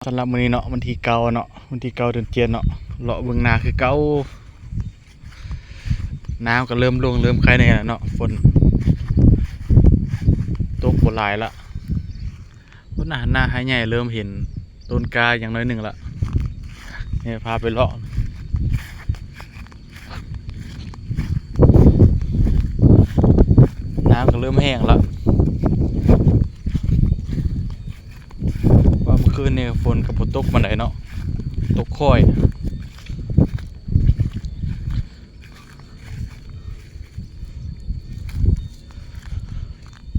ສຳລັບມື້ນີ້ເນາະ ວັນທີເກົ້າເນາະ ວັນທີເກົ້າ ເດືອນເຈັດເນາະ ເລາະເບິ່ງນາຄືເກົ່າ. ນ້ຳກໍເລີ່ມລົງ ເລີ່ມໄຄແດ່ແລ້ວເນາະ ຝົນຕົກບໍ່ຫຼາຍລະ. ພຸ້ນນະ ນາໄຮ່ໃຫຍ່ເລີ່ມເຫັນຕົ້ນກ້າຢ່າງໜ້ອຍໜຶ່ງລະ. ນີ້ພາໄປເລາະ ນ້ຳກໍເລີ່ມແຫ້ງລະ ວ່າມື້ຄືນນີ້ຝົນກໍບໍ່ຕົກປານໃດເນາະ ຕົກຄ່ອຍ.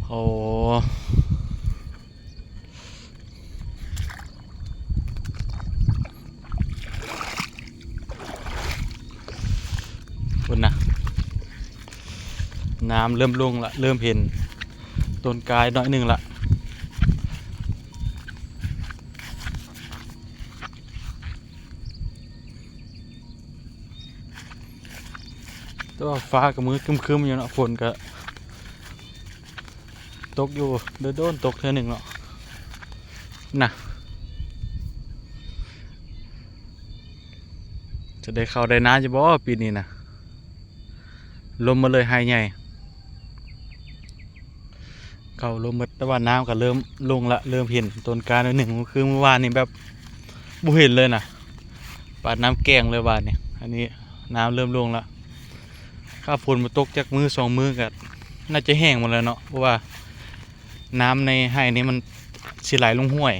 ໂອ້ ພຸ້ນນະ ນ້ຳເລີ່ມລົງລະ ເລີ່ມເຫັນຕົ້ນກ້າໜ້ອຍໜຶ່ງລະ. ແຕ່ວ່າຟ້າກໍມືຄຶ້ມໆຢູ່ເນາະ ຝົນກໍຕົກຢູ່ ໂດນໆຕົກເທື່ອໜຶ່ງເນາະ. ນະ ຈະໄດ້ເຂົ້າໄດ້ນາຢູ່ບໍ່ປີນີ້ນະ? ລົມໝົດເລີຍໄຮ່ໃຫຍ່ ເຂົ້າລົມໝົດ ແຕ່ວ່ານ້ຳກໍເລີ່ມລົງລະ ເລີ່ມເຫັນຕົ້ນກ້າໜ້ອຍໜຶ່ງ. ຄືມື້ວານນີ້ແບບບໍ່ເຫັນເລີຍນະ ປານນ້ຳແກ້ງເລີຍວານນີ້. ອັນນີ້ນ້ຳເລີ່ມລົງລະ ຖ້າຝົນບໍ່ຕົກຈັກມື້ສອງມື້ກໍໜ້າຈະແຫ້ງໝົດແລ້ວເນາະ ເພາະວ່ານ້ຳໃນໄຮ່ນີ້ມັນຊິໄຫຼລົງຫ້ວຍ.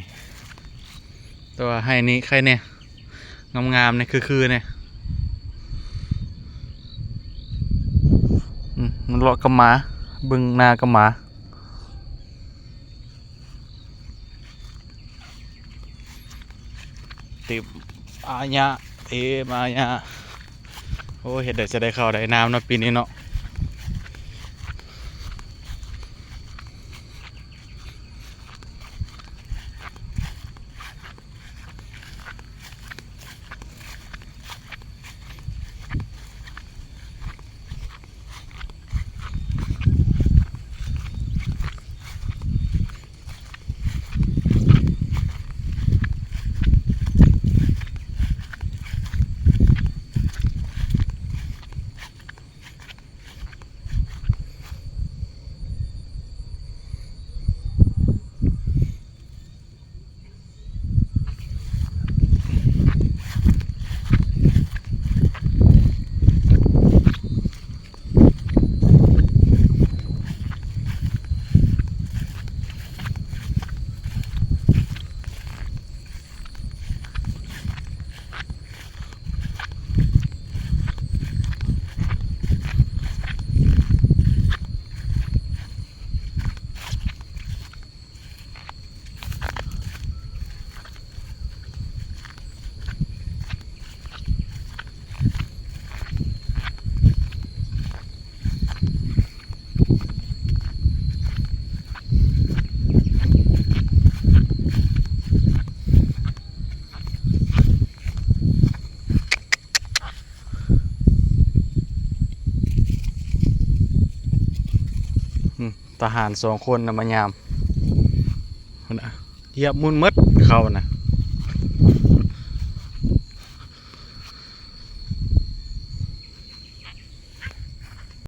ແຕ່ວ່າໄຮ່ນີ້ໄຄແດ່ ງາມໆ ນີ້ຄືໆ ນີ້. ອືມ ມັນເລາະກັບໝາ ເບິ່ງນາກັບໝາ ເຕັມອາຍະ ເຕັມອາຍະ. ໂອ້ຍ ເຮັດໄດ້ ຈະໄດ້ເຂົ້າໄດ້ນາເນາະ ປີນີ້ເນາະ. ທະຫານສອງຄົນນະມາຍາມ ພຸ້ນນະ ຢຽບໝຸ່ນໝົດເຂົານະ.